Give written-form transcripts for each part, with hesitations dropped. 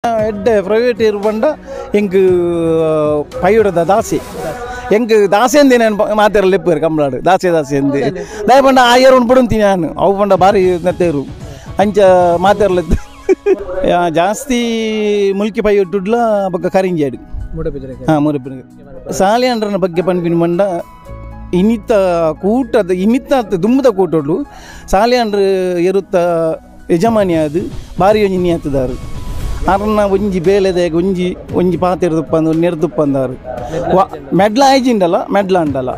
ಎಡ್ಡೆ ಪ್ರೈವೇಟ್ ಇರುಪಂಡ ಎಂಕ್ ಪೈಯುಡದ ದಾಸೆ ಎಂಕ್ ದಾಸೆ ಅಂದೆ ನಾನು ಮಾತೆಲ್ಲ ಲೆಪ್ಪೇರು ಕಂಬಳಾಡು ದಾಸೆ ದಾಸೆ ಅಂದೆ ದಯ ಪಂಡ ಆ ಏರು ಉಂಡ್ಬಿಡುಂತೀನಿ ನಾನು ಅವು ಪಂಡ ಭಾರಿ ನತ್ತೇರು ಅಂಚ ಮಾತೆಲ್ಲ ಜಾಸ್ತಿ ಮುಲ್ಕಿ ಪೈಯುಡ್ಲ ಬೊಕ್ಕ ಕರಿಂಜಾಡು ಹಾಂ ಮೂಡಬಿದ್ರೆ ಸಾಲಿಯಾಂಡ್ರನ ಬಗ್ಗೆ ಪನ್ಪಿನ ಪಂಡ ಇನಿತ ಕೂಟದ ಇನಿತ ದುಂಬದ ಕೂಟೋಡು ಸಾಲಿಯಾಂಡ್ರ ಎರುತ್ತ ಯಜಮಾನಿ ಅದು ಭಾರಿ ಒಂಜಿ ನಿಯತ್ತದಾರು ಅರ್ನ ಒಂಜಿ ಬೇಲೆದ ಒಂಜಿ ಒಂಜಿ ಪಾತೆರ್ದುಪ್ಪಂದು ನೆರ್ದುಪ್ಪಂದಾರು ಮೆಡ್ಲ ಆಯ್ಜಿಂಡಲ್ಲ ಮೆಡ್ಲ ಅಂಡಲ್ಲ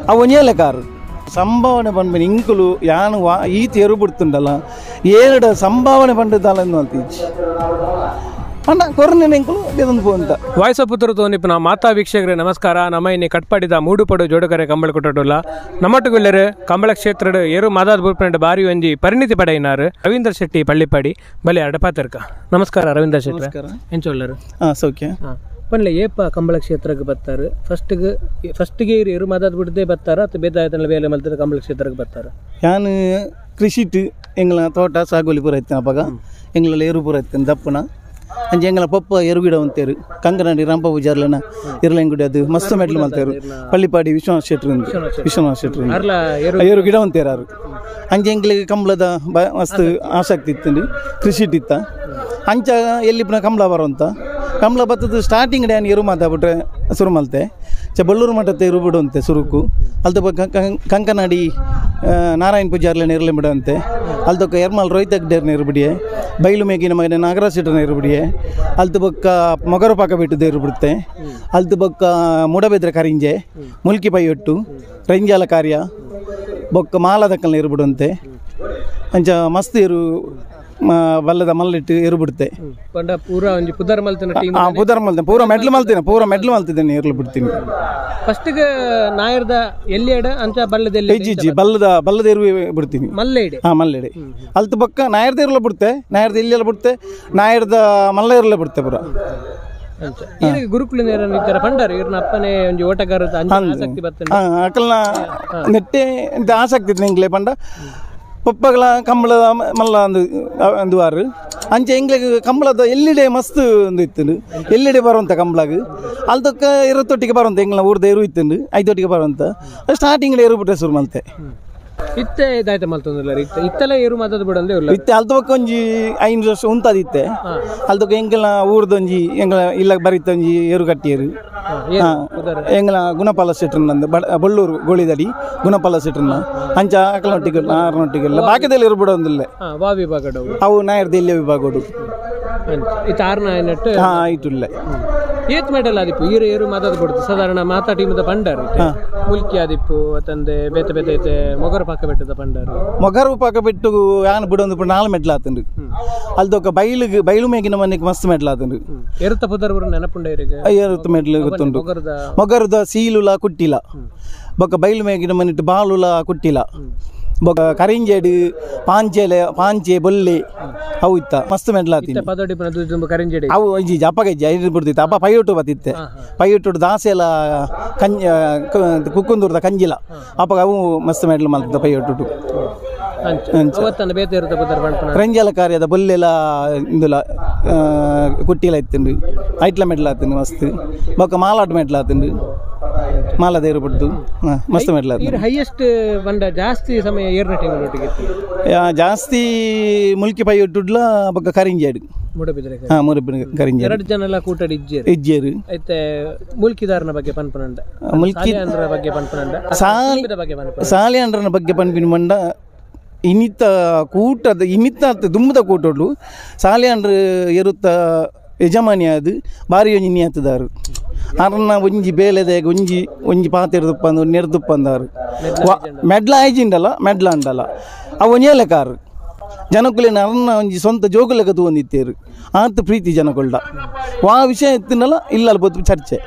ಅವು ಒಂಜೇಲೆ ಕಾರು ಸಂಭಾವನೆ ಪನ್ಪಿನ ಇಂಕುಲು ಯಾನು ವಾ ಈತ ಎರು ಬಿಡ್ತುಂಡಲ್ಲ ಏರಡ ಸಂಭಾವನೆ ಪಂಡದಾಲ ಅಂತ ಇಜ್ಜಿ ಅಣ್ಣ ಕೊರನೆ ಎಂಕುಲು ದೇದೊಂದು ಪೋಂತ ವಾಯ್ಸ್ ಆಫ್ ಪುತ್ತೂರು ತೋನಿಪ್ಪುನ ಮಾತಾ ವೀಕ್ಷಕರೇ ನಮಸ್ಕಾರ. ನಮ್ಮ ಇನ್ನಿ ಕಟ್ಪಾಡಿದ ಮೂಡುಪಡು ಜೋಡುಕರೆ ಕಂಬಳ ಕೊಟ್ಟೋಡುಲ್ಲ ನಮ್ಮಟ್ಟುಗುಲ್ಲೆರು ಕಂಬಳ ಕ್ಷೇತ್ರದ ಏರು ಮಾದಾದ್ ಬೂರ್ಪಂಡ ಬಾರಿ ಒಂಜಿ ಪರಿಣಿತಿ ಪಡೆಯಿನಾರು ರವೀಂದ್ರ ಶೆಟ್ಟಿ ಪಳ್ಳಿಪಾಡಿ ಬಲೆ ಅಡಪಾತರ್ಕ. ನಮಸ್ಕಾರ ರವೀಂದ್ರ ಶೆಟ್ಟಿ, ಎಂಚೊಲ್ಲರು? ಹಾಂ ಸೌಖ್ಯ. ಪನ್ಲೆ ಏಪ ಕಂಬಳ ಕ್ಷೇತ್ರಕ್ಕೆ ಬರ್ತಾರೆ? ಫಸ್ಟ್ಗೆ ಏರು ಮಾದಾದ್ ಬಿಡದೆ ಬರ್ತಾರ ಅಥವಾ ಬೇದಾಯತನ ಬೇಲೆ ಮಲ್ತದ ಕಂಬಳ ಕ್ಷೇತ್ರಕ್ಕೆ ಬರ್ತಾರ? ಯಾನು ಕೃಷಿಟ್ ಎಂಗ್ಲ ತೋಟ ಸಾಗೋಲಿ ಪೂರ ಇತ್ತೇನೆ ಅಪಗ ಎಂಗ್ಲೆಲ್ಲ ಏರು ಪೂರ ಇತ್ತೇನೆ ದಪ್ಪನ ಅಂಚೆ ಎಂಗಲ ಪಪ್ಪ ಎರುಗಿಡ ಅಂತೇರು ಕಂಕನಾಡಿ ರಂಪ ಪೂಜಾರ್ಲೆನ ಇರ್ಲಂಗುಡಿ ಅದು ಮಸ್ತ್ ಮೆಟ್ಲು ಮಲ್ತೇರು ಪಳ್ಳಿಪಾಡಿ ವಿಶ್ವನಾಥ್ ಶೆಟ್ರು ವಿಶ್ವನಾಥ್ ಶೆಟ್ರು ಏರು ಗಿಡ ಅಂತೇರಾರು. ಅಂಚೆ ಎಂಗ್ಲಿಗೆ ಕಂಬಳದ ಮಸ್ತ್ ಆಸಕ್ತಿ ಇತ್ತು ಕೃಷಿ ಇತ್ತ ಅಂಚ ಎಲ್ಲಿ ಪುನಃ ಕಂಬಳ ಬರುವಂತ ಕಂಬಳ ಬತ್ತದ ಸ್ಟಾರ್ಟಿಂಗ್ ಡ್ಯಾನ್ ಎರು ಮಾತಾಡ್ಬಿಟ್ರೆ ಶುರು ಮಲ್ತೆ ಚ ಬಳ್ಳೂರು ಮಠದ ಎರು ಬಿಡುವಂತೆ ಸುರುಕು ಅಲ್ತ ಕಂಕನಾಡಿ ನಾರಾಯಣ ಪೂಜಾರ್ಲೆನ ಇರ್ಲೆ ಬಿಡುವಂತೆ ಅಲ್ತೊಕ್ಕ ಎರ್ಮಾಲ್ ರೋಹಿತಗ್ಡೇರ್ನ ಇರುಬಿಡಿಯೆ ಬೈಲು ಮೇಗಿನ ಮಗನ ನಾಗರಾಜ್ ಶೆಟ್ಟರ್ನ ಇರುಬಿಡಿಯೆ ಅಲ್ತು ಬೊಕ್ಕ ಮೊಗರು ಪಾಕ ಬಿಟ್ಟು ಇರು ಬಿಡುತ್ತೆ ಅಲ್ತು ಬೊಕ್ಕ ಮೂಡಬೆದ್ರ ಕರಿಂಜೆ ಮುಲ್ಕಿ ಪೈಯೊಟ್ಟು ರಂಜಾಲ ಕಾರ್ಯ ಬೊಕ್ಕ ಮಾಲದಕ್ಕಲ್ನ ಇರುಬಿಡುವಂತೆ ಅಂಚ ಮಸ್ತ್ ಇರು ಬಲ್ಲದ ಮಲ್ಲಿಟ್ಟು ಎರು ಬಿಡುತ್ತೆ. ಪೂರ ಒಂಜಿ ಪುದರ್ ಮಲ್ತಿನ ಟೀಮ್. ಹಾಂ ಪುದರ್ ಮಲ್ತೇನೆ ಪೂರ ಮೆಡ್ಲು ಮಲ್ತೇನೆ ಪೂರ ಮೆಡ್ಲು ಮಲ್ತಿದ್ದೇನೆ ಎರ್ಲು ಬಿಡ್ತೀನಿ. ಫಸ್ಟ್ಗೆ ನಾಯರ್ದ ಎಲ್ಲಿ ಎಡ ಅಂಚ ಬಲ್ಲದ ಇಜ್ಜಿ ಇಜ್ಜಿ ಬಲ್ಲದ ಬಲ್ಲದ ಎರು ಬಿಡ್ತೀನಿ ಮಲ್ಲೆಡೆ. ಹಾಂ ಮಲ್ಲೆಡೆ ಅಲ್ತು ಬೊಕ್ಕ ನಾಯರ್ದ ಎರುಲ ಬಿಡುತ್ತೆ ನಾಯರ್ದ ಇಲ್ಲೆಲ್ಲ ಬಿಡುತ್ತೆ ನಾಯರ್ದ ಮಲ್ಲ ಎರುಲ ಬಿಡುತ್ತೆ ಪೂರ. ಗುರುಕುಲ ಪಂಡಾರು ಇವ್ರನ್ನ ಅಪ್ಪನೇ ಒಂಜಿ ಓಟಗಾರ ಆಸಕ್ತಿ ಬರ್ತದೆ ಅಕಲ್ನ ನೆಟ್ಟೆ ಇಂತ ಆಸಕ್ತಿ ಇತ್ತು ಎಂಗ್ಲೆ ಪಂಡ ಪಪ್ಪಗಳ ಕಂಬಳದ ಮಲ್ಲ ಒಂದು ಒಂದು ವಾರು ಅಂಚೆ ಎಂಗ್ಲಿಗೆ ಕಂಬಳದ ಎಲ್ಲಿಡೆ ಮಸ್ತ್ ಒಂದು ಇತ್ತು ಎಲ್ಲಿಡೆ ಬರುವಂಥ ಕಂಬಳಗ ಅಲ್ದಕ್ಕ ಇರತ್ತೊಟ್ಟಿಗೆ ಬರುವಂಥ ಎಂಗ್ಲ ಊರ್ದ ಎರು ಇತ್ತು ಐದೊಟ್ಟಿಗೆ ಬರುವಂಥ ಸ್ಟಾರ್ಟಿಂಗ್ ಎರು ಬಿಟ್ಟೆ ಶುರು ಮಲ್ತೆ ಇತ್ತೆ ಇದಾಯ್ತು ಮಲ್ತೊಂದಿಲ್ಲ ಇತ್ತೆ ಇತ್ತೆಲ್ಲ ಏರು ಮಾತಾದ ಬಿಡಂದೆ ಇಲ್ಲ ಇತ್ತೆ ಅಲ್ದೊಕ್ಕ ಒಂಜಿ 5 ವರ್ಷ ಉಂತದಿತ್ತೆ ಅಲ್ದೊಕ್ಕ ಎಂಕಲ್ನ ಊರ್ದೊಂಜಿ ಎಂಗ್ಲ ಇಲ್ಲ ಬರಿತೊಂಜಿ ಏರು ಕಟ್ಟಿಯರು ಎಂಗ್ಲ ಗುಣಪಾಲ ಶೆಟ್ರನ್ನಂದು ಬಳ್ಳೂರು ಗೋಳಿದಡಿ ಗುಣಪಾಲ ಶೆಟ್ರನ್ನ ಅಂಚ ಅಕಲನೊಟ್ಟಿಗೆ ಆರ್ನೊಟ್ಟಿಗೆ ಬಾಕಿದಲ್ಲಿ ಎರು ಬಿಡೊಂದಿಲ್ಲ ವಾ ವಿಭಾಗ ಅವು ನಾಯರ್ದ ಇಲ್ಲೇ ವಿಭಾಗೋಡು ಇತ್ತು ಆರ್ನ ನೆಟ್ಟು ಹಾಂ ಆಯ್ತುಲ್ಲ ಏತ್ ಮೆಡಲ್ ಆದಿಪ್ಪು ಈರು ಏರು ಮಾತಾದ ಕೊಡ್ತು ಸಾಧಾರಣ ಮಾತಾ ಟೀಮದ ಪಂಡಾರು ಮುಲ್ಕಿ ಆದಿಪ್ಪು ಅತಂದೆ ಬೇತೆ ಬೇತೆ ಐತೆ ಮೊಗರು ಪಾಕ ಬೆಟ್ಟದ ಪಂಡಾರು ಮೊಗರು ಪಾಕ ಬೆಟ್ಟು ಯಾನ್ ಬಿಡೊಂದು 4 ಮೆಡ್ಲ್ ಆತಂಡು ಅಲ್ದೊಕ್ಕ ಬೈಲಿಗೆ ಬೈಲು ಮೇಗಿನ ಮನೆಗೆ ಮಸ್ತ್ ಮೆಡ್ಲ್ ಆತಂಡು ಎರುತ್ತ ಪುದರ್ ನೆನಪುಂಡ ಎರುತ್ತ ಮೆಡ್ಲ್ ಗೊತ್ತುಂಟು ಮೊಗರುದ ಸೀಲುಲ ಕುಟ್ಟಿಲ ಬೊಕ್ಕ ಬೈಲು ಮೇಗಿನ ಮನೆಟ್ಟು ಬಾಲುಲ ಕುಟ್ಟಿಲ ಬೊಕ್ಕ ಕರಿಂಜೇಡು ಪಾಂಚೆಲೆ ಪಾಂಚೆ ಬೊಲ್ಲೆ ಅವು ಇತ್ತ ಮಸ್ತ್ ಮೆಡ್ಲ್ ಆತೀನಿ ಅವು ಇಜ್ಜಿ ಅಪ್ಪಗೆ ಇಜ್ಜಿ ಐದು ಬಿಡ್ತಿತ್ತು ಅಪ್ಪ ಪೈಯೊಟ್ಟು ಬತ್ತಿತ್ತೆ ಪೈಯೊಟ್ಟು ದಾಸೆಲ ಕಂಜ ಕುಕ್ಕುಂದೂರ್ದ ಕಂಜಿಲ ಅಪ್ಪಗ ಅವು ಮಸ್ತ್ ಮೆಡ್ಲ್ ಮಲ್ತಿದ್ದ ಪೈಯೊಟ್ಟು. ರಂಜಾಲ ಕಾರ್ಯದ ಬೊಲ್ಲೆಲ ಇಂದುಲ ಕುಟ್ಟಿಲ ಇತ್ತುಂಡು ಐಟ್ಲ ಮೆಡ್ಲ್ ಆತಂಡು ಮಸ್ತ್ ಬೊಕ್ಕ ಮಾಲಾಟ ಮೆಡ್ಲ್ ಆತಂಡು ಮಾಲದ ಏರು ಬಿಡ್ದು ಮಸ್ತ್ ಮೆಡ್ಲ್ ಆತಂಡು. ಹೈಯೆಸ್ಟ್ ಬಂಡ ಜಾಸ್ತಿ ಸಮಯ ಏರ್ನ ಟೀಮ್ ಜಾಸ್ತಿ ಮುಲ್ಕಿ ಪೈಯೊಟ್ಟುಡ್ಲ ಬೊಕ್ಕ ಕರಿಂಜಾಡು ಹಾಂ ಮೂಡಬಿದ್ರೆ ಕರಿಂಜಾಡು ಎರಡು ಜನ ಎಲ್ಲ ಕೂಟಡಿ ಇಜ್ಜೇರು ಇಜ್ಜೇರು ಐತೆ ಮುಲ್ಕಿದಾರನ ಬಗ್ಗೆ ಪನ್ಪನಂಡ ಮುಲ್ಕಿದಾರನ ಬಗ್ಗೆ ಪನ್ಪನಂಡ ಸಾಲಿಯಾಂಡ್ರನ ಬಗ್ಗೆ ಪನ್ಪಿನ ಪಂಡ ಇನಿತ ಕೂಟದ ಇನಿತ ದುಂಬದ ಕೂಟೋಡು ಸಾಲಿಯಾಂಡ್ರ ಎರುತ್ತ ಯಜಮಾನಿ ಅದು ಭಾರಿ ಒಂಜಿ ನಿಯತ್ತದಾರು ಅರ್ನ ಒಂಜಿ ಬೇಲೆದ ಒಂಜಿ ಒಂಜಿ ಪಾತೆರ್ದುಪ್ಪಂದು ನೆರ್ದುಪ್ಪಂದಾರು ಮೆಡ್ಲ ಆಯ್ಜಿಂಡಲ್ಲ ಮೆಡ್ಲ ಅಂಡಲ್ಲ ಅವು ಒಂಜೇಲೆ ಕಾರು ಜನಕುಲೇನ ಅರ್ನ ಒಂಜಿ ಸ್ವಂತ ಜೋಗುಲೆಗ ತೂವೊಂದಿತ್ತೇರು ಆತ್ ಪ್ರೀತಿ ಜನಕೊಳ್ಡ ವಾ ವಿಷಯ ಇತ್ತಿನಲ್ಲ ಇಲ್ಲ ಪೊತ್ತು ಚರ್ಚೆ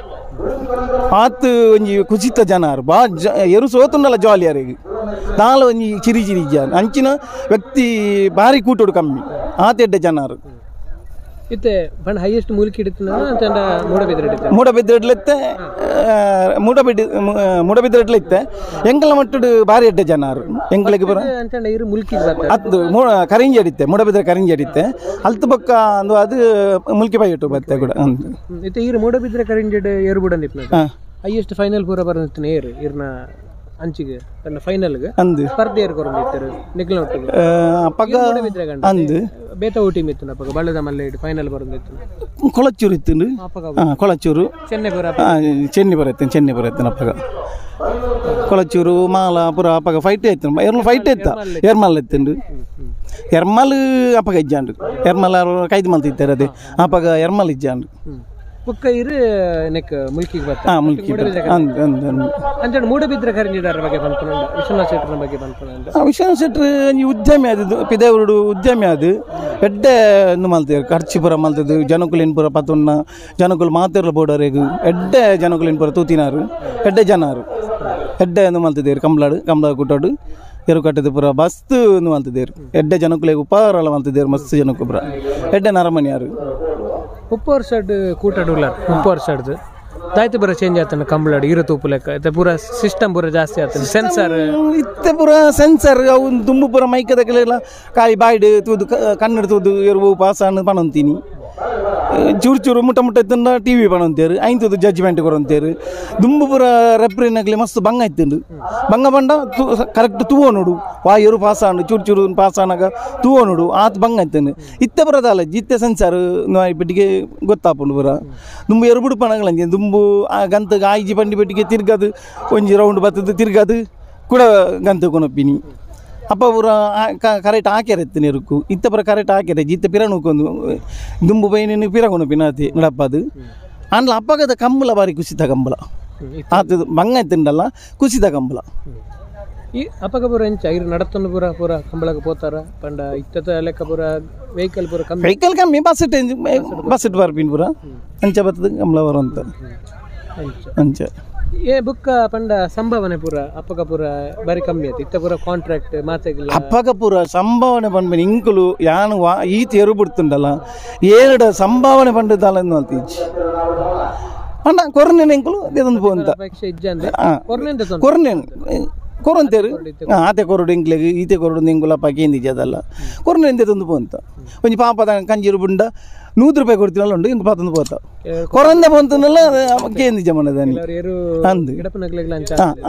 ಆತ್ ಒಂಜಿ ಕುಸಿತ ಜನಾರು ಬಾ ಜ ಎರು ಸೋತುಂಡಲ್ಲ ಜಾಲಿ ಯಾರಿಗೆ ದಾಲ ಒಂಜಿ ಚಿರಿ ಚಿರಿ ಜನ ಅಂಚಿನ ವ್ಯಕ್ತಿ ಭಾರಿ ಕೂಟೋಡು ಕಮ್ಮಿ ಆತೆಡ್ಡ ಜನಾರು. ಇತ್ತೆ ಬಣ್ಣ ಹೈಯೆಸ್ಟ್ ಮೂಲಿಕೆ ಹಿಡಿತನ ಅಂತಂಡ ಮೂಡಬಿದ್ರೆ ಹಿಡಿತ ಮೂಡಬಿದ್ರೆಡ್ಲತ್ತೆ ಮೂಡಬಿದ್ರೆಡ್ಲ ಇತ್ತೆ ಎಂಕಲ ಮಟ್ಟಡು ಭಾರಿ ಎಡ್ಡೆ ಜನರು ಎಂಕಲಿಗೆ ಪೂರ ಅಂತಂಡ ಇರು ಮುಲ್ಕಿ ಅದು ಕರಿಂಜಿ ಅಡಿತ್ತೆ ಮೂಡಬಿದ್ರೆ ಕರಿಂಜಿ ಅಡಿತ್ತೆ ಅಲ್ತು ಬೊಕ್ಕ ಅಂದು ಅದು ಮುಲ್ಕಿ ಬೈಯಿಟ್ಟು ಬತ್ತೆ ಕೂಡ ಇತ್ತೆ ಇರು ಮೂಡಬಿದ್ರೆ ಕರಿಂಜಿ ಏರು ಬುಡ ನಿಪ್ನ ಹೈಯೆಸ್ಟ್ ಫೈನಲ್ ಪೂರ ಬರೋದಿತ್ತು ಏರು ಇರ್ನ ಅಂಚಿಗೆ ತನ್ನ ಫೈನಲ್ಗೆ ಅಂದು ಸ್ಪರ್ಧೆ ಏರು ಕೊರೊಂದಿತ್ತರು ನಿಕ್ಲ ಒಟ್ಟಿಗೆ ಅಪ್ಪಗ ಅಂದು ಬೇತ ಟೀಮ್ ಇತ್ತು ಅಪ್ಪಗ ಬಳ್ಳದ ಮಲ್ಲೆ ಇಟ್ಟು ಫೈನಲ್ ಬರೋದಿತ್ತು ಕೊಳಚೂರು ಇತ್ತು ಕೊಳಚೂರು ಚೆನ್ನೈಪುರ ಚೆನ್ನಿಪುರ ಇತ್ತು ಚೆನ್ನಿಪುರ ಇತ್ತು ಅಪ್ಪಗ ಕೊಳಚೂರು ಮಾಲ ಪುರ ಅಪ್ಪಗ ಫೈಟ್ ಇತ್ತು ಎರ್ಮ ಫೈಟ್ ಇತ್ತ ಎರ್ಮಲ್ ಇತ್ತು ಎರ್ಮಲ್ ಅಪ್ಪಗ ಇಜ್ಜಾಂಡು ಎರ್ಮಲ್ ಕೈದು ಮಲ್ತಿತ್ತಾರೆ ಅದೇ ಅಪ್ಪಗ ಎರ್ಮಲ್ ಇಜ್ಜಾಂಡು ಬುಕ್ಕ ಇರು ನೆಕ್ ಮುಲ್ಕಿಗೆ ಬರ್ತಾರೆ ಹಾಂ ಮುಲ್ಕಿ ಅಂದ್ ಅಂದ್ ಅಂದ್ ಅಂಚೆ ಮೂಡಬಿದ್ರೆ ಕರಿಂಜಿದಾರ ಬಗ್ಗೆ ಪನ್ಪುನಂಡ ವಿಶ್ವನಾಥ್ ಶೆಟ್ಟರ ಬಗ್ಗೆ ಪನ್ಪುನಂಡ ವಿಶ್ವನಾಥ್ ಶೆಟ್ಟರು ಒಂಜಿ ಉದ್ಯಮಿ ಅದು ಪಿದೇವರುಡು ಉದ್ಯಮಿ ಅದು ಎಡ್ಡೆ ಇಂದು ಮಲ್ತೇರು ಖರ್ಚು ಪೂರ ಮಲ್ತದ್ದು ಜನಕುಲಿನ ಪೂರ ಪತುನ್ನ ಜನಕುಲು ಮಾತಿರ್ಲ ಬೋಡರೆಗು ಎಡ್ಡೆ ಜನಕುಲಿನ ಪೂರ ತೂತಿನಾರು ಎಡ್ಡೆ ಜನರು ಎಡ್ಡೆ ಇಂದು ಮಲ್ತಿದ್ದೇರು ಕಂಬ್ಲಾಡು ಕಂಬ್ಲ ಕುಟ್ಟೋಡು ಎರು ಕಟ್ಟದ ಪೂರ ಮಸ್ತ್ ಇಂದು ಮಲ್ತಿದ್ದೇರು ಎಡ್ಡೆ ಜನಕುಲಿಗೆ ಉಪಹಾರ ಮಲ್ತಿದ್ದೇರು ಮಸ್ತ್ ಜನಕ್ಕೆ ಪೂರ ಎಡ್ಡೆ ನರಮನಿಯಾರು 30 ವರ್ಷದ ಕೂಟ ಡೂಲರ್ 30 ವರ್ಷದ ದಾಯ್ತು ಬರ ಚೇಂಜ್ ಆತನ ಕಂಬಳಾಡು ಇರು ತೂಪು ಲೆಕ್ಕ ಇತ್ತೆ ಪೂರ ಸಿಸ್ಟಮ್ ಪೂರ ಜಾಸ್ತಿ ಆತನ ಸೆನ್ಸರ್ ಇತ್ತೆ ಪೂರ ಸೆನ್ಸರ್ ಅವು ದುಂಬು ಪೂರ ಮೈಕದ ಕೆಲವೆಲ್ಲ ಕಾಯಿ ಬಾಯ್ಡು ತೂದು ಕನ್ನಡ ತೂದು ಎರುವು ಪಾಸಾನು ಪಣಂತೀನಿ ಚೂರು ಚೂರು ಮುಟ್ಟ ಮುಟ್ಟ ಇತ್ತಂಡ ಟಿ ವಿ ಪಣಂತೇರು ಐನ್ ತೂದು ಜಡ್ಜ್ಮೆಂಟ್ ಕೊರಂತೇರು ದುಂಬು ಪೂರ ರೆಪ್ರಿನಗ್ಲಿ ಮಸ್ತ್ ಬಂಗ ಇತ್ತಂಡು ಬಂಗ ಬಂಡ ಕರೆಕ್ಟ್ ತೂವ ನೋಡು ವಾ ಎರು ಪಾಸಾನು ಚೂರು ಚೂರು ಪಾಸಾನಾಗ ತೂವ ನೋಡು ಆತ ಬಂಗ ಇತ್ತಂಡು ಇತ್ತೆ ಬರೋದಲ್ಲ ಇತ್ತೆ ಸೆನ್ಸರ್ ಪೆಟ್ಟಿಗೆ ಗೊತ್ತಾಪುಂಡು ಪೂರ ದುಂಬು ಎರು ಬುಡು ಪಣಗಳಂಜೆ ದುಂಬು ಆ ಗಂತಗೆ ಆಯ್ಜಿ ಬಂಡಿ ಪೆಟ್ಟಿಗೆ ತಿರ್ಗದು ಒಂಜಿ ರೌಂಡ್ ಬತ್ತದು ತಿರ್ಗದು ಕೂಡ ಗಂತ ಕೊನೊಪ್ಪಿನಿ ಅಪ್ಪ ಪೂರ ಕರೆಕ್ಟ್ ಹಾಕ್ಯಾರ ಇತ್ತು ಎರುಕು ಇತ್ತ ಪೂರ ಕರೆಕ್ಟ್ ಹಾಕ್ಯಾರ ಇತ್ತ ಪಿರ ನೂಕೊಂದು ದುಂಬು ಬೈನ ಪಿರ ಕೊನಪಿನ ಅತಿ ನಡಪ್ಪದು ಆಂಡ್ಲ ಅಪ್ಪಗದ ಕಂಬಳ ಬಾರಿ ಕುಸಿತ ಕಂಬಳ ಆತದ ಬಂಗ ತಿಂಡಲ್ಲ ಕುಸಿತ ಕಂಬಳ ಈ ಅಪ್ಪಗ ಪೂರ ಎಂಚ ಇರು ನಡತನ್ನು ಪೂರ ಪೂರ ಕಂಬಳಕ್ಕೆ ಪೋತಾರ ಪಂಡ ಇತ್ತದ ಲೆಕ್ಕ ಪೂರ ವೆಹಿಕಲ್ ಪೂರ ಕಮ್ಮಿ ವೆಹಿಕಲ್ ಕಮ್ಮಿ ಬಸ್ ಬಸ್ ಇಟ್ಟು ಬರ್ಪಿನ ಪೂರ ಅಂಚ ಬತ್ತದ ಕಂಬಳ ಬರುವಂತ ಅಂಚ ಏ ಬುಕ್ಕ ಪಂಡ ಸಂಭಾವನೆ ಪೂರ ಅಪ್ಪಗ ಪೂರ ಬಾರಿ ಕಮ್ಮಿ ಆಯ್ತು ಇತ್ತ ಪೂರ ಕಾಂಟ್ರಾಕ್ಟ್ ಮಾತಾಗಿಲ್ಲ ಅಪ್ಪಗ ಪೂರ ಸಂಭಾವನೆ ಪಂಡ್ಮೇಲೆ ಇಂಕುಲು ಯಾನು ವಾ ಈತ ಎರು ಬಿಡ್ತುಂಡಲ್ಲ ಏರಡ ಸಂಭಾವನೆ ಪಂಡದಲ್ಲ ಅಂತೀಚ್ ಪಂಡ ಕೊರ್ನೇನು ಇಂಕುಲು ಇದೊಂದು ಪೋ ಅಂತ ಕೊರ್ನೇನು ಕೊರಂತೇರು ಆತೆ ಕೊರಡು ಇಂಕ್ಲೆಗ್ ಈತೆ ಕೊರಡು ಇಂಕುಲ ಅಪ್ಪ ಕೇಂದಿಜದಲ್ಲ ಕೊರ್ನೇನು ತಂದು ಪೋ ಅಂತ ಒಂಜಿ ಪಾಪದ ಕಂಜಿರು ಬುಂಡ 100 ರೂಪಾಯಿ ಕೊಡ್ತೀನಲ್ಲ ಉಂಡು ಇಂಕು ಪಾತಂದು ಪೋತ ಕೊರಂದೆ ಪೋಂತನಲ್ಲ ಕೇಂದಿಜ ಮನದಾನಿ ಅಂದು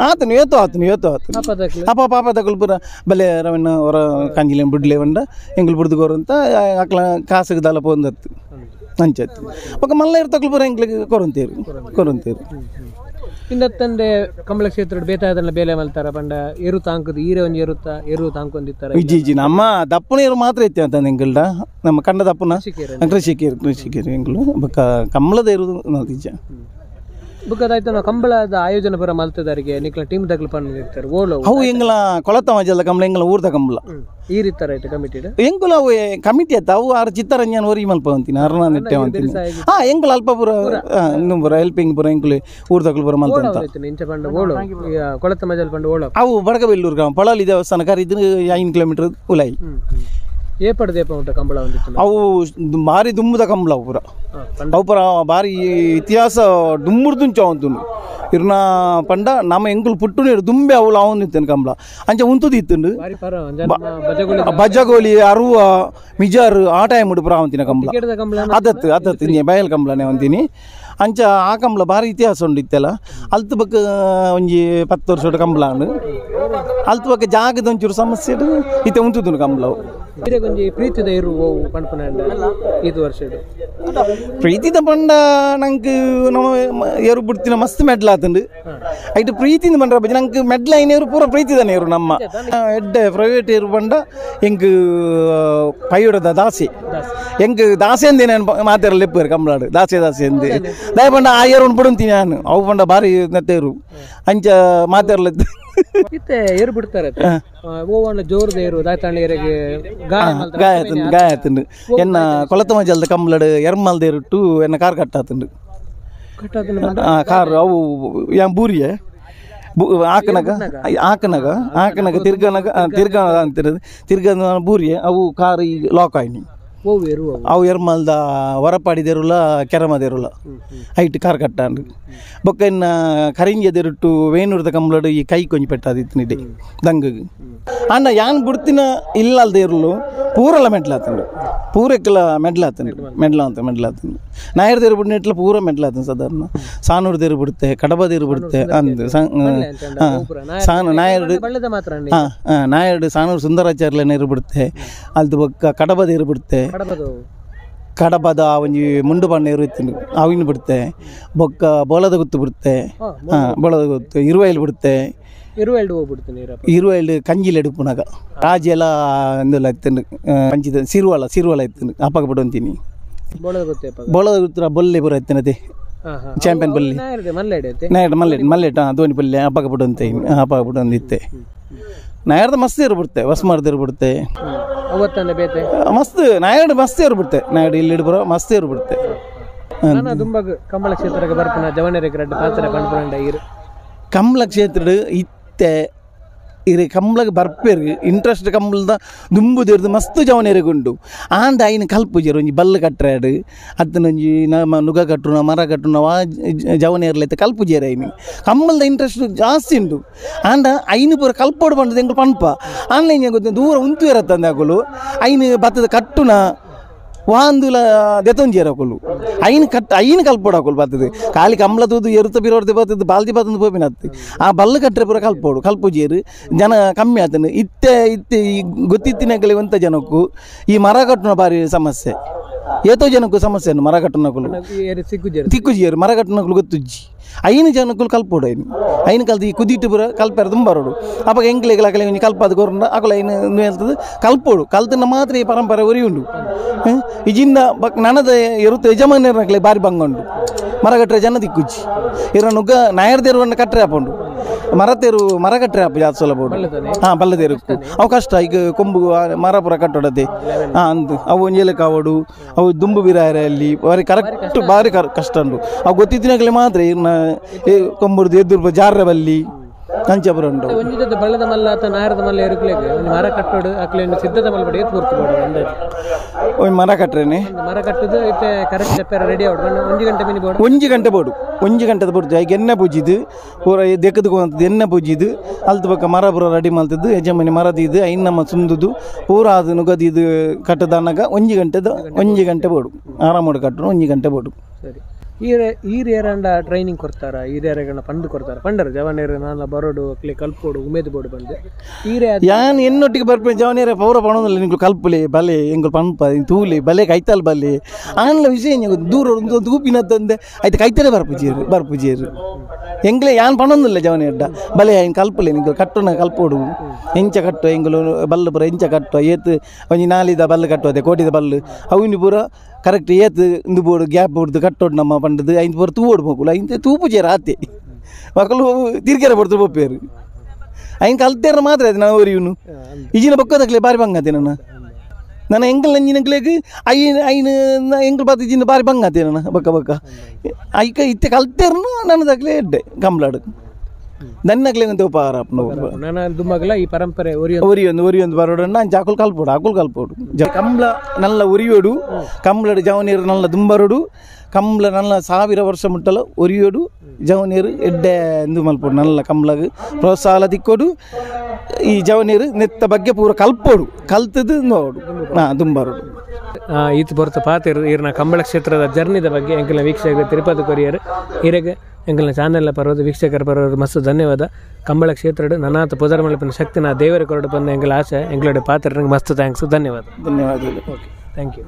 ಆತನು ಏತೋ ಆತನು ಏತೋ ಆತನು ಅಪ್ಪ ಪಾಪ ತಕಲ್ ಪೂರ ಬಲೆ ರವಣ್ಣ ಹೊರ ಕಂಜಿಲೇನು ಬಿಡ್ಲೆ ಬಂಡ ಎಂಗುಲು ಬಿಡ್ದು ಕೊರಂತ ಅಕ್ಲ ಕಾಸುಗೆ ದಲ ಪೋಂದತ್ತು ಅಂಚತ್ತು ಪಕ್ಕ ಮಲ್ಲ ಇರ್ತಕ್ಲು ಪೂರ ಎಂಕ್ಲಿಗೆ ಕೊರಂತೇರು ಕೊರಂತೇರು ಇಂದತ್ತಂದೆ ಕಮಲ ಕ್ಷೇತ್ರದ ಬೇತಾದನ್ನ ಬೇಲೆ ಮಲ್ತಾರ ಪಂಡ ಎರು ತಾಂಕದು ಈರೆ ಒಂಜಿ ಎರುತ್ತ ಎರು ತಾಂಕೊಂದಿತ್ತಾರೆ ಇಜ್ಜಿ ಇಜ್ಜಿ ನಮ್ಮ ದಪ್ಪನ ಎರು ಮಾತ್ರ ಇತ್ತೆ ಅಂತ ಎಂಕಲ್ಡ ನಮ್ಮ ಕಂಡ ದಪ್ಪನ ಕೃಷಿಕೇರು ಕೃಷಿಕೇರು ಎಂಕಲು ಬೊಕ್ಕ ಕಮಲದ ಎರು ನಿಜ ಬುಕ್ಕದಾಯ್ತು ನಾವು ಕಂಬಳದ ಆಯೋಜನೆ ಪೂರ ಮಲ್ತದಾರಿಗೆ ನಿಕ್ಲ ಟೀಮ್ ದಗ್ಲು ಪಂಡಿರ್ತಾರೆ ಓಲೋ ಅವು ಎಂಗ್ಲ ಕೊಳತ ಮಜಲ್ಲ ಕಂಬಳ ಎಂಗ್ಲ ಊರ್ದ ಕಂಬಳ ಈ ರೀತರ ಆಯ್ತು ಕಮಿಟಿ ಎಂಕುಲ ಅವು ಕಮಿಟಿ ಆಯ್ತು ಅವು ಆರು ಚಿತ್ತರಂಜನ್ ಒರಿ ಮಲ್ಪ ಅಂತೀನಿ ಅರುಣ ನೆಟ್ಟೆ ಅಂತೀನಿ ಹಾ ಎಂಕುಲ ಅಲ್ಪ ಪೂರ ಇನ್ನೂ ಪೂರ ಹೆಲ್ಪಿಂಗ್ ಪೂರ ಎಂಕುಲು ಊರ್ದಕ್ಲು ಪೂರ ಮಲ್ತ ಅಂತ ಇಂಚ ಪಂಡ ಓಳು ಕೊಳತ ಮಜಲ್ ಪಂಡ ಓಳು ಅವು ಬಡಗಬೆಲ್ಲೂರು ಗ್ರಾಮ ಪಳಲಿ ದೇವಸ್ಥಾನ ಕರಿದ್ದು 5 ಕಿಲೋಮೀಟರ್ ಉಲಾಯಿ ಕಂಬಳ ಅವು ಭಾರಿ ದುಂಬುದ ಕಂಬಳ ಅವು ಪೂರ ಅವು ಪೂರ ಭಾರಿ ಇತಿಹಾಸ ದುಂಬುರ್ದುಂಚ ಅವಂತುಂಡು ಇರ್ನ ಪಂಡ ನಮ್ಮ ಎಂಕುಲು ಪುಟ್ಟು ನೀರು ದುಂಬೆ ಅವಳು ಅವನು ಇತ್ತೇನೆ ಕಂಬಳ ಅಂಚ ಉಂತುದು ಇತ್ತುಂಡು ಬಜ್ಜಗೋಲಿ ಅರುವ ಮಿಜಾರು ಆ ಟೈಮ್ ಪೂರ ಅವಂತಿನ ಕಂಬಳ ಅದತ್ತು ಅದತ್ತು ಇನ್ನೇ ಬಯಲ್ ಕಂಬಳನೇ ಅವಂತೀನಿ ಅಂಚ ಆ ಕಂಬಳ ಭಾರಿ ಇತಿಹಾಸ ಉಂಡು ಇತ್ತೆಲ್ಲ ಅಲ್ತು ಬಕ್ಕ ಒಂಜಿ 10 ವರ್ಷ ಕಂಬಳ ಉಂಡು ಅಲ್ತು ಬಕ್ಕ ಜಾಗದ ಒಂಚೂರು ಸಮಸ್ಯೆ ಇತ್ತೆ ಉಂತುದುಂಡು ಕಂಬಳ ಅವು ಪ್ರೀತಿದ ಇದು ವರ್ಷ ಪ್ರೀತಿದ ಪಂಡ ನಂಗೆ ನಮ್ಮ ಎರು ಬಿಡ್ತಿನ ಮಸ್ತ್ ಮೆಡ್ಲ್ ಆತಂಡು ಐಟ್ ಪ್ರೀತಿಂದ ಪಂಡ್ರ ಬಜ್ಜಿ ನಂಗೆ ಮೆಡ್ಲ್ ಐನೇರು ಪೂರ ಪ್ರೀತಿದನೇ ಇರು ನಮ್ಮ ಎಡ್ಡೆ ಪ್ರೈವೇಟ್ ಏರು ಪಂಡ ಎಂಕ್ ಪೈಯುಡದ ದಾಸೆ ಎಂಕ್ ದಾಸೆ ಅಂದೇ ನಾನು ಮಾತಾಡಲ್ಲ ಲೆಪ್ಪು ಕಂಬಳಾಡು ದಾಸೆ ದಾಸೆ ಅಂದೆ ದಯ ಪಂಡ ಆ ಏರು ಉಂಡು ಬಿಡುಂತೀನಿ ನಾನು ಅವು ಪಂಡ ಭಾರಿ ನತ್ತೇರು ಅಂಚ ಮಾತಾಡಲ ಇತ್ತೆ ಏರು ಬಿಡ್ತಾರೆ ಓವಣ್ಣ ಜೋರದ ಏರು ದಾಯ್ತಾಣ ಏರಿಗೆ ಗಾಯ ಆತಂಡು ಗಾಯ ಆತಂಡು ಎನ್ನ ಕೊಳತ ಮಜಲ್ದ ಕಂಬಳಡು ಎರ್ಮಲ್ದ ಏರಿಟ್ಟು ಎನ್ನ ಕಾರ್ ಕಟ್ಟಾತಂಡು ಕಾರ್ ಅವು ಯಾನ್ ಬೂರಿಯೆ ಆಕನಗ ಆಕನಗ ಆಕನಗ ತಿರ್ಗನಗ ತಿರ್ಗ ಅಂತಿರೋದು ತಿರ್ಗ ಬೂರಿಯೆ ಅವು ಕಾರ್ ಈಗ ಲಾಕ್ ಆಯ್ನಿ ಅವು ಎರ್ಮಲ್ದ ವರಪಾಡಿದೆರುಲ ಕೆರಮದೆರುಲ ಐಟ್ ಕಾರ್ ಕಟ್ಟಾಂಡು ಬೊಕ್ಕ ಇನ್ನ ಕರಿಂಜದೆರುಟ್ಟು ವೇಣೂರ್ದ ಕಂಬಳಡು ಈ ಕೈ ಕೊಂಚ ಪೆಟ್ಟಾದಿತ್ತು ದಂಗು ಅಣ್ಣ ಯಾನ್ ಬುಡ್ತಿನ ಇಲ್ಲಲ್ದ ಎರುಲು ಪೂರಲ ಮೆಟ್ಲಾತಂಡು ಪೂರಕ್ಕೆಲ್ಲ ಮೆಡ್ಲಾತಂಡು ಮೆಡ್ಲಾಂತ ಮೆಡ್ಲಾತಂಡು ನಾಯರ್ ದೇರು ಬಿಡ್ನೆಟ್ಲ ಪೂರ ಮೆಡ್ಲಾತಂಡು ಸಾಧಾರಣ ಸಾನೂರು ದೇರು ಬಿಡುತ್ತೆ ಕಡಬ ದೇರು ಬಿಡುತ್ತೆ ಅಂದು ಸಾನು ನಾಯರ್ಡು ಹಾಂ ಹಾಂ ನಾಯರ್ಡು ಸಾನೂರು ಸುಂದರಾಚಾರ್ಯ ನೀರು ಬಿಡುತ್ತೆ ಅಲ್ದು ಬೊಕ್ಕ ಕಡಬ ದೇರು ಬಿಡುತ್ತೆ ಕಡಬದ ಒಂಜಿ ಮುಂಡು ಬಣ್ಣ ನೀರು ಇತ್ತು ಅವಿನ ಬಿಡುತ್ತೆ ಬೊಕ್ಕ ಬೋಳದ ಗುತ್ತು ಬಿಡುತ್ತೆ ಹಾಂ ಬೋಳದ ಗುತ್ತು ಇರುವೈಲ್ ಬಿಡುತ್ತೆ ಇರುವೈಲ್ ಕಂಜಿಲ್ எடுப்புನಾಗ ರಾಜಿ ಎಲ್ಲ ಇಂದೆಲ್ಲ ಇತ್ತು ಪಂಚಿದ ಸಿರುವಲ ಸಿರುವಲ ಇತ್ತು ಅಪ್ಪಗೆ ಬಿಡುವಂತೀನಿ ಬೋಳದ ಗುತ್ತರ ಬೊಲ್ಲೆ ಪೂರ ಇತ್ತನತೆ ಚಾಂಪಿಯನ್ ಬಲ್ಲಿ ನಾಯರ್ಡ ಮಲ್ಲೆಟ್ ಮಲ್ಲೆಟ್ ಹಾಂ ಧೋನಿ ಪಲ್ಯ ಅಪ್ಪಗೆ ಬಿಡುವಂತೆ ಅಪ್ಪಗೆ ಬಿಡುವಂದಿತ್ತೆ ನಾಯರ್ದ ಮಸ್ತ್ ಇರು ಬಿಡುತ್ತೆ ಹೊಸ್ಮಾರ್ದಿರು ಬಿಡುತ್ತೆ ಮಸ್ತ್ ನಾಯರ್ಡು ಮಸ್ತ್ ಇರು ಬಿಡುತ್ತೆ ನಾಯರ್ಡು ಇಲ್ಲಿ ಇಡ್ಬರೋ ಮಸ್ತ್ ಇರು ಬಿಡುತ್ತೆ ಕಂಬಳ ಕ್ಷೇತ್ರಕ್ಕೆ ಬರ್ಪುನ ಜವನರಿಗೆ ರೆಡ್ ಪಾತ್ರ ಪಂಡ್ಪುಂಡ ಇರು ಕಂಬಳ ಕ್ಷೇತ್ರ ಇತ್ತೆ ಇರು ಕಂಬಳಗೆ ಬರ್ಪೇರು ಇಂಟ್ರೆಸ್ಟ್ ಕಂಬಳದ ದುಂಬುದಿರ್ದು ಮಸ್ತ್ ಜವನರಿಗುಂಡು ಆಂಡ ಐನು ಕಲ್ಪುಜರು ಒಂಜಿ ಬಲ್ಲು ಕಟ್ಟರಾಡು ಅತ್ತನೊಂಜಿ ನಮ್ಮ ನುಗ ಕಟ್ಟುನ ಮರ ಕಟ್ಟುನ ವಾ ಜವನೇರ್ಲೈತೆ ಕಲ್ಪುಜೇರು ಐನು ಕಂಬಳದ ಇಂಟ್ರೆಸ್ಟ್ ಜಾಸ್ತಿ ಉಂಡು ಆಂಡ ಐನು ಪೂರ ಕಲ್ಪೋಡು ಪಂಡದ ಎಂಕುಲು ಪನ್ಪ ಆನ್ಲೈನ್ ಗೊತ್ತು ದೂರ ಉಂತು ಇರತ್ತಂದೆ ಅಕುಲು ಐನು ಬತ್ತದ ಕಟ್ಟುನ ವಾಂದುಲ ದೆತೊಂಜೇರು ಅಕುಲು ಐನು ಕಟ್ ಐನು ಕಲ್ಪೋಡು ಅಕುಲು ಬರ್ತದೆ ಖಾಲಿ ಕಂಬಳ ತೂದು ಎರುತ ಬಿರೋರ್ದೆ ಬರ್ತದೆ ಬಾಲ್ದಿ ಬರ್ತದೆ ಪೋಪಿನತ್ತು ಆ ಬಲ್ಲು ಕಟ್ಟರೆ ಪೂರ ಕಲ್ಪೋಡು ಕಲ್ಪುಜೇರು ಜನ ಕಮ್ಮಿ ಆತನು ಇತ್ತೆ ಇತ್ತೆ ಈ ಗೊತ್ತಿತ್ತಿನಗಲಿ ಒಂತ ಜನಕ್ಕೂ ಈ ಮರ ಕಟ್ಟುನ ಭಾರಿ ಸಮಸ್ಯೆ ಏತೋ ಜನಕ್ಕೂ ಸಮಸ್ಯೆ ಮರ ಕಟ್ಟುನಕುಲು ತಿಕ್ಕುಜಿಯರು ಮರ ಕಟ್ಟುನಕುಲು ಗೊತ್ತುಜ್ಜಿ ಐನು ಜನಕ್ಕೂ ಕಲ್ಪೋಡು ಐನು ಐನು ಕಲ್ತು ಈ ಕುದಿಟ್ಟು ಪೂರ ಕಲ್ಪೇರು ತುಂಬ ಬರೋಡು ಅಪ್ಪ ಎಂಕ್ಲೆಗಳ ಅಕಲೆ ಒಂಜಿ ಕಲ್ಪಾದ ಕೊರಂಡ ಅಕಲ ಐನು ಹೇಳ್ತದೆ ಕಲ್ಪೋಡು ಕಲ್ತನ್ನ ಮಾತ್ರ ಈ ಪರಂಪರೆ ಒರಿ ಉಂಡು ಇಜಿಂದ ಬಕ್ ನನದ ಎರುತ್ತ ಯಜಮಾನ್ಯರನಕಲೆ ಬಾರಿ ಬಂಗುಂಡು ಮರ ಕಟ್ಟರೆ ಜನ ದಿಕ್ಕುಜ್ಜಿ ಇರ ನುಗ್ಗ ನಾಯರ್ದೇರುವನ್ನ ಕಟ್ಟರೆ ಹಾಪುಂಡು ಮರತೇರು ಮರ ಕಟ್ಟರೆ ಹಾಪು ಜಾಸ್ತಿ ಸೊಲಬೋಡು ಹಾಂ ಬಲ್ಲದೇರು ಅವು ಕಷ್ಟ ಈಗ ಕೊಂಬು ಮರ ಪೂರ ಕಟ್ಟೋಡದೆ ಹಾಂ ಅಂದು ಅವು ಒಂಜೇಲೆ ಕಾವಡು ಅವು ದುಂಬು ಬಿರಾಯರೆ ಅಲ್ಲಿ ಬಾರಿ ಕರೆಕ್ಟ್ ಬಾರಿ ಕಷ್ಟ ಉಂಟು ಅವು ಗೊತ್ತಿದ್ದಿನಾಗಲೇ ಮಾತ್ರ ಇನ್ನ ಕೊಂಬುರ್ದು ಎದುರು ಜಾರ್ರೆ ಬಲ್ಲಿ ಕಂಚಪುರ ಉಂಟು ಒಂಜಿ ಜೊತೆ ಬಳ್ಳದ ಮಲ್ಲ ಅಥವಾ ನಾಯರದ ಮಲ್ಲ ಎರುಕ್ಲೆಗ್ ಒಂಜಿ ಮರ ಕಟ್ಟೋಡು ಅಕ್ಲೆ ಸಿದ್ಧತೆ ಮಲ್ಪಡಿ ಏತ್ ಪೊರ್ತು ಬೋಡು ಅಂದಾಜು ಒಂಜಿ ಮರ ಕಟ್ಟರೇನೆ ಮರ ಕಟ್ಟುದು ಇತ್ತೆ ಕರೆಕ್ಟ್ ಜಪ್ಪೆರ ರೆಡಿ ಆವಡು ಬಣ್ಣ ಒಂಜಿ ಗಂಟೆ ಮಿನಿ ಬೋಡು ಒಂಜಿ ಗಂಟೆ ಬೋಡು ಒಂಜಿ ಗಂಟೆದ ಬೋಡು ಐಕ್ ಎಣ್ಣೆ ಪೂಜಿದು ಪೂರ ದೆಕ್ಕದು ಎಣ್ಣೆ ಪೂಜಿದು ಅಲ್ತ ಬೊಕ್ಕ ಮರ ಪೂರ ರೆಡಿ ಮಲ್ತದ್ದು ಯಜಮಾನಿ ಮರ ದೀದು ಐನ್ ನಮ್ಮ ಸುಂದುದು ಪೂರ ಅದು ನುಗದಿದು ಕಟ್ಟದನ್ನಗ ಒಂಜಿ ಗಂಟೆದ ಒಂಜಿ ಗಂಟೆ ಬೋಡು ಆರಾಮೋಡು ಕಟ್ಟರು ಒಂಜಿ ಗಂಟೆ ಬೋಡು. ಸರಿ ಈರೇರಂಡ ಟ್ರೈನಿಂಗ್ ಕೊಡ್ತಾರ ಈರೇರಗಣ ಪಂಡು ಕೊಡ್ತಾರ ಪಂಡರು ಜವನೇರು ನಾನ ಬರೋಡು ಅಕ್ಲೆ ಕಲ್ಪೋಡು ಉಮೇದು ಬೋಡು ಬಂದು ಈರೇ ಯಾನ್ ಎನ್ನೊಟ್ಟಿಗೆ ಬರ್ಪೆ ಜವನೇರ ಪೌರ ಪಣೋದಿಲ್ಲ ನಿಂಗೆ ಕಲ್ಪಲೆ ಬಲೆ ಎಂಗುಲು ಪಂಪ ತೂಲೆ ಬಲೆ ಕೈತಾಲ್ ಬಲೆ ಆನ್ಲ ವಿಷಯ ದೂರ ಒಂದು ತೂಪಿನ ತಂದೆ ಆಯ್ತು ಕೈತಲೆ ಬರ್ಪುಜೇರು ಬರ್ಪುಜೇರು ಎಂಗ್ಲೆ ಯಾನ್ ಪಣೊಂದಿಲ್ಲ ಜವನೇರ್ಡ ಬಲೆ ಐನ್ ಕಲ್ಪಲೆ ನಿಂಗೆ ಕಟ್ಟುನ ಕಲ್ಪೋಡು ಎಂಚ ಕಟ್ಟು ಎಂಗುಲು ಬಲ್ಲು ಪೂರ ಎಂಚ ಕಟ್ಟು ಏತ್ ಒಂಜಿ ನಾಲಿದ ಬಲ್ಲು ಕಟ್ಟುವುದೆ ಕೋಟಿದ ಬಲ್ಲು ಅವಿನ ಪೂರ ಕರೆಕ್ಟ್ ಏತ್ ಇಂದು ಬೋಡು ಗ್ಯಾಪ್ ಬೋಡ್ದು ಕಟ್ಟೋಡು ನಮ್ಮ ಪಂಡದು ಐದು ಪೂರ ತೂವೋಡು ಮಕ್ಕಳು ಐದು ತೂಪುಜೇರು ಆತೆ ಮಕ್ಕಳು ತಿರ್ಗೆರೆ ಪಡ್ತು ಪೊಪ್ಪೇರು ಐನ್ ಕಲ್ತೇರ ಮಾತ್ರ ಅದು ನಾನು ಇವನು ಈಜಿನ ಬೊಕ್ಕದಕ್ಲೆ ಬಾರಿ ಬಂಗಾತೆ ನನ್ನ ನನ್ನ ಎಂಕಲ್ ನಂಜಿನಕ್ಲೇಗ್ ಐನ್ ಐನ್ ಎಂಕಲ್ ಬಾತ್ ಇಜಿನ ಬಾರಿ ಬಂಗಾತೆ ನನ್ನ ಬೊಕ್ಕ ಬೊಕ್ಕ ಐಕ ಇತ್ತೆ ಕಲ್ತೇರ್ನು ನನ್ನದಕ್ಲೆ ಎಡ್ಡೆ ಕಂಬ್ಲಾಡು ನನ್ನಕ್ಲೆ ಅಂತ ಉಪಹಾರ ನನ್ನ ದುಮ್ಮಗಲ ಈ ಪರಂಪರೆ ಒರಿಯೊಂದು ಒರಿಯೊಂದು ಬರೋಡು ನಾನು ಜಾಕುಲ್ ಕಲ್ಪೋಡು ಆಕುಲ್ ಕಲ್ಪೋಡು ಕಂಬ್ಲ ನಲ್ಲ ಒರಿಯೋಡು ಕಂಬ್ಲಡು ಜವನೀರು ನಲ್ಲ ದುಂಬರೋಡು ಕಂಬ್ಲ ನಲ್ಲ ಸಾವಿರ ವರ್ಷ ಮುಟ್ಟಲ ಒರಿಯೋಡು ಜವನೀರು ಎಡ್ಡೆ ಇಂದು ಮಲ್ಪೋಡು ನಲ್ಲ ಕಂಬ್ಲಗ್ ಪ್ರೋತ್ಸಾಹ ತಿಕ್ಕೋಡು ಈ ಜವನೀರು ನೆತ್ತ ಬಗ್ಗೆ ಪೂರ ಕಲ್ಪೋಡು ಕಲ್ತದ್ದು ನೋಡು ಹಾಂ ದುಂಬರೋಡು. ಈತ ಬರುತ್ತ ಪಾತಿರು ಈರ್ನ ಕಂಬಳ ಕ್ಷೇತ್ರದ ಜರ್ನಿದ ಬಗ್ಗೆ ಎಂಕಲ್ನ ವೀಕ್ಷಕರು ತಿರುಪತಿ ಕೊರಿಯರ್ ಈರೆಗೆ ಎಂಕಲ್ನ ಚಾನೆಲ್ನ ಪರ್ವತ ವೀಕ್ಷಕರ ಪರ್ವತ ಮಸ್ತ್ ಧನ್ಯವಾದ. ಕಂಬಳ ಕ್ಷೇತ್ರಡು ನನ್ನಾತ ಪುದರ್ ಮಲ್ಪಿನ ಶಕ್ತಿನ ದೇವರ ಕೊರಡು ಬಂದ ಎಂಕಲ ಆಸೆ ಎಂಕಲೋಡೆ ಪಾತ್ರ ಮಸ್ತ್ thanks ಧನ್ಯವಾದ ಧನ್ಯವಾದಗಳು. Okay thank you.